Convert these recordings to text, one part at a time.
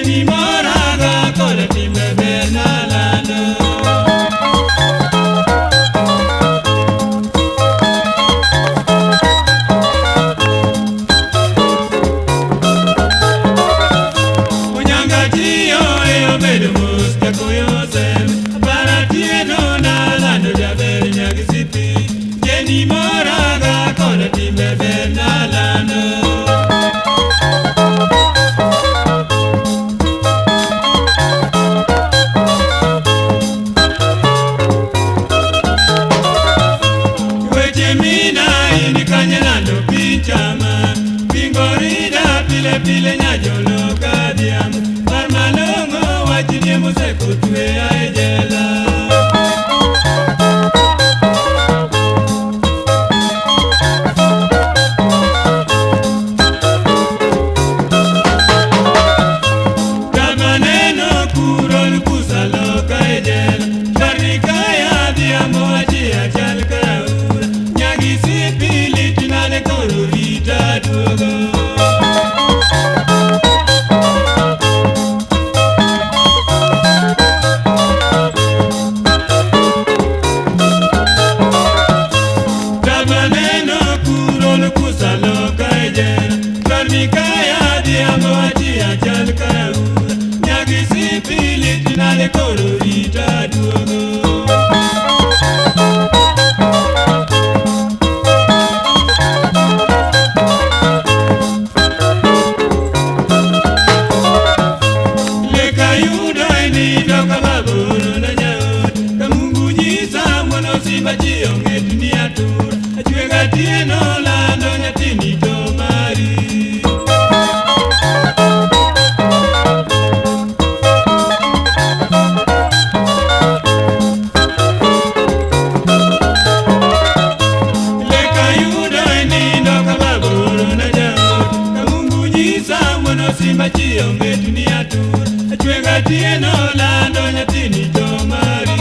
Jeni moraga kod timbe ber nalando. Onyanga tiyo e obedo mos jakoyo sem apara tieno nalando jaber nyagisipi. Jeni moraga kod timbe ber nalando. Weche mina in kanye lando pichama Pingorida pile pile nyajolo kadhiambo Par malong'o wachnie mosekotweya e jela. Kamaneno kuro lukusa loka e jela Parnikaya adhiambo achia chal kaura Nyagisipi litnane koro rita duogo. Kamaneno kuro lukusa loka e jela Parnikaya adhiambo achia chal kaura Nyagisipi litnane koro rita duogo. Leka yudo e nindo kamaboro na nyaot Ka Mungu nyisa ng'wono simba chi ong'et ni atura Achwega tieno lando nyathini to mari. Leka yudo e nindo kamaboro na nyaot Ka Mungu nyisa ng'wono simba chi ong'et ni atura Achwega tieno lando nyathini to mari.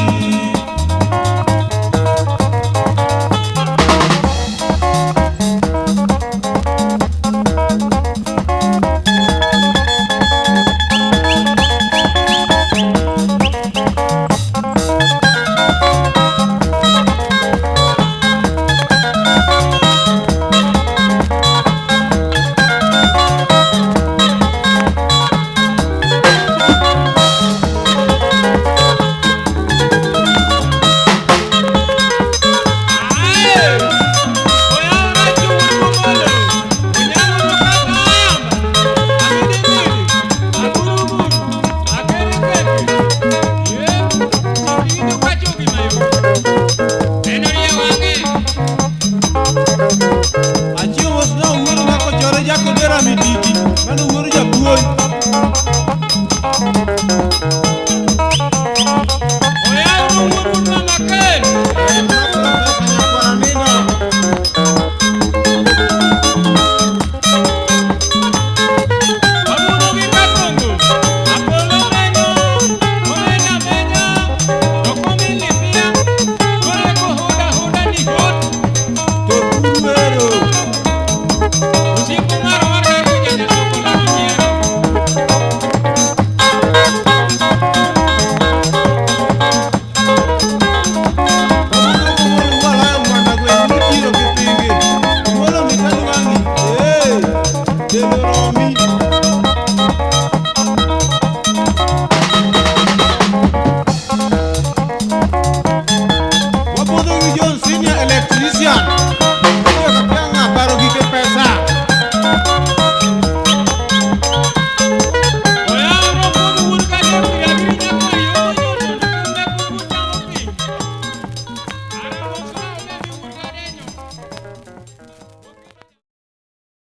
Achiewo mos na owuoro makochore jakodera mitiki mano wuoro japuonj. Nyakwara nindo. To kumero. Walayo mwanda gweng' motiro gi pingi. Muolo mit anwang'i. Ee, del oromi.